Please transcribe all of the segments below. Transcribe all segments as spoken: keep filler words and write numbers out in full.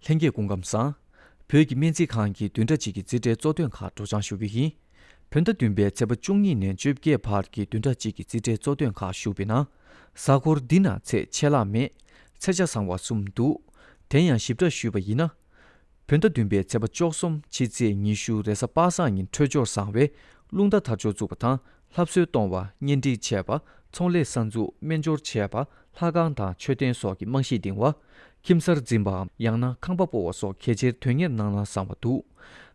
ལྷན་རྒྱས་སྐུ་ཁམས་བཟང་། བོད་ཀྱི་སྨན་རྩིས་ཁང་གི་བདུན་ཕྲག་གཅིག་གི་རྩིས་ཁྲའི་གཙོ་དོན་ཁག་སྒྲོག་སྦྱང་ཞུ་རྒྱུ་ཡིན། བོད་ཟླ་བདུན་པའི་ཚེས་པ་བཅུ་གཉིས་ནས་བཅོ་བརྒྱད་བར་གྱི་བདུན་ཕྲག་གཅིག་གི་རྩིས་ཁྲའི་གཙོ་དོན་ཁག་ཞུ་བའི་ནང་། གཟའ་འཁོར་འདི་ན་ཚེས་ཆད་ལྷག་མེད། ཚེས་ཆ་བཟང་བ་གསུམ་འདུག་དེ་ཡང་ཞིབ་ཕྲ་ཞུས་པ་ཡིན་ན། བོད་ཟླ་བདུན་པའི་ཚེས་པ་བཅུ་གསུམ་ཕྱི་ཚེས་ཉི་ཤུ་རེས་གཟའ་པ་སངས་ཉིན་འཕྲོད་སྦྱོར་བཟང་བས་རླུང་རྟ་དར་ལྕོག་བཙུགས་པ་དང་། ལྷ་གསོལ་གཏོང་བ། གཉེན་སྒྲིག་བྱས་པ། ཚོང་ལས་གསར་འཛུགས། སྨན་སྦྱོར་བྱས་པ། ལྷ་ཁང་དང་མཆོད་རྟེན་སོགས་ཀྱི་རྨང་གཞི་འདིང་བ། ཁྱིམ་གསར་འཛིན་པའམ་ཡང་ན་ཁང་པ་སྤོ་བ་སོགས་གལ་ཆེར་དོན་གཉེར་གནང་ན་བཟང་བ་འདུག་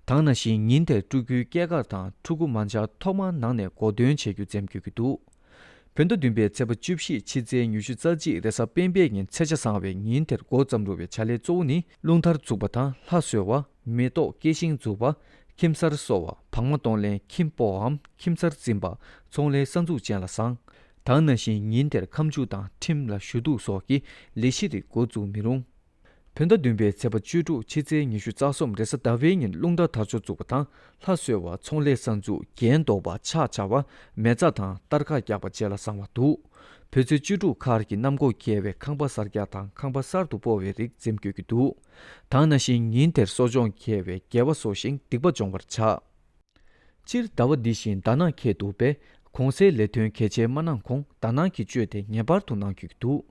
དེ་ནང་བཞིན་ཉིན་དེར་སྤྲུལ་སྐུའི་སྐྱེས་སྐར་དང་ཕྲུ་གུ་མ་འབྱར་ཐོག་མར་ནང་ནས་འགོ་འདོན་བྱེད་རྒྱུ་འཛེམ་དགོས་ཀྱི་འདུག་བོད་ཟླ་བདུན་པའི་ཚེས་པ་བཅུ་བཞི་ཕྱི་ཚེས་ཉི་ཤུ་རྩ་གཅིག་རེས་གཟའ་སྤེན་པའི་ཉིན་ཚེས་ཆ་བཟང་བའི་ཉིན་དེར་འགོ་བརྩམས་འགྲོ་བའི་བྱ་ལས་གཙོ་བོ་ནི། རླུང་ལྟར་འཛུགས་པ་དང་ལྷ་གསོལ་བ། མེ་ཏོག་སྐྱེ་ཤིང་འཛུགས་པ། ཁྱིམ་གསར་གསོ་བ། བག་མ་གཏོང་ལེན། ཁྱིམ་སྤོའམ་ཁྱིམ་གསར་འཛིན་པ། ཚོང་ལས་གསར་འཛུགས་ཅན་ལ་བཟང་། དེ་ནང་བཞིན་ཉིན་དེར་ཁ་མཆུ་དང་ཁྲིམས་ལ་ཞུ་གཏུག་སོགས་ཀྱི་ལས་གཞི་རིགས་འགོ་བཙུགས་མི་རུང་། བོད་ཟླ་བདུན་པའི་ཚེས་པ་བཅུ་དྲུག་ཕྱི་ཚེས་ཉི་ཤུ་རྩ་གསུམ་རེས་གཟའ་ཟླ་བའི་ཉིན་རླུང་རྟ་དར་ལྕོག་བཙུགས་པ་དང་ལྷ་གསོལ་བ། ཚོང་ལས་གསར་འཛུགས། རྒྱན་འདོགས་པ། ཕྱག་བྱ་བ། མེ་བཙའ་དང་སྟར་ཁ་རྒྱག་པ་བཅས་ལ་བཟང་བ་འདུག་བོད་ཚེས་བཅུ་དྲུག་མཁར་གྱི་གནམ་སྒོ་བརྒྱད་པའི་ཁང་པ་གསར་རྒྱག་དང་ཁང་པ་གསར་དུ་སྤོ་བའི་རིགས་འཛེམ་དགོས་ཀྱི་འདུག་དེ་ནང་བཞིན་ཉིན་དེར་གསོ་སྦྱོང་རྒྱས་པའི་དགེ་བ་གསོ་ཞིང་སྡིག་པ་སྦྱོང་བར་བྱ། སྤྱིར་ཟླ་བ་འདི་བཞིན་ཟླ་ནག་ཁེལ་འདུག་པས་གོང་གསལ་ལས་དོན་གལ་ཆེ་མ་གནང་གོང་ཟླ་ནག་གི་གཅོད་དེ་ངེས་པར་དུ་གནང་དགོས་ཀྱི་འདུག་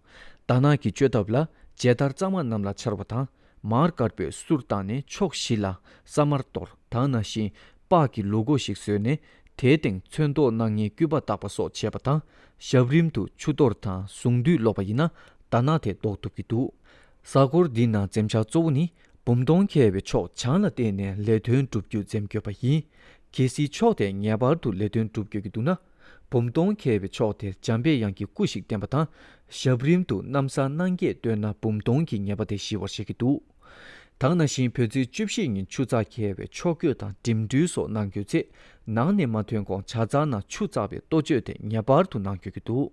ཟླ་ནག་གི་གཅོད་ཐབས་ལ་མཇལ་དར་གཙང་མ་གནམ་ལ་འཕྱར་བ་དང་། མར་དཀར་པོས་གསུར་བཏང་ནས་ཕྱོགས་བཞི་ལ་ས་དམར་གཏོར། དེ་ནང་བཞིན་སྤགས་ཀྱི་ལོ་མགོ་ཞིག་བཟོས་ནས་དེའི་སྟེང་ཚོན་མདོག་སྣ་ལྔའི་སྐུད་པ་བཏགས་པ་སོགས་བྱས་པ་དང་། ཞབས་རིམ་དུ་ཆུ་གཏོར་དང་གཟུངས་འདུས་ཀློག་པ་ཡིན་ན་ཟླ་ནག་དེ་ཟློག་ཐུབ་ཀྱི་འདུག་གཟའ་འཁོར་འདི་ན་འཛེམ་བྱ་གཙོ་བོ་ནི། བུམ་སྟོང་འཁེལ་བའི་ཕྱོགས་བྱང་ལ་བལྟས་ནས་ལས་དོན་བསྒྲུབ་རྒྱུ་འཛེམ་དགོས་པ་ཡིན། གལ་སྲིད་ཕྱོགས་དེར་ངེས་པར་དུ་ལས་དོན་བསྒྲུབ་དགོས་ཀྱི་འདུག་ན། བུམ་སྟོང་འཁེལ་བའི་ཕྱོགས་དེར་འཇམ་པའི་དབྱངས་ཀྱི་སྐུ་ཞིག་བསྟན་པ་དང་། ཞབས་རིམ་དུ་གནམ་ས་སྣང་བརྒྱད་བཏོན་ན་བུམ་སྟོང་གི་ཉེས་པ་དེ་ཞི་བར་བཤད་ཀྱི་འདུག་དེ་ནང་བཞིན་བོད་ཚེས་བཅུ་བཞི་ཉིན་ཆུ་ཚགས་འཁེལ་བའི་ཕྱོགས་བགོས་དང་འགྲིམ་འགྲུལ་སོགས་གནང་རྒྱུའི་ཚེ། ནང་ནས་མ་ཐོན་གོང་ཇ་ཚགས་ནང་ཆུ་བཙགས་པའི་གཏོ་བཅོས་དེ་ངེས་པར་དུ་གནང་དགོས་ཀྱི་འདུག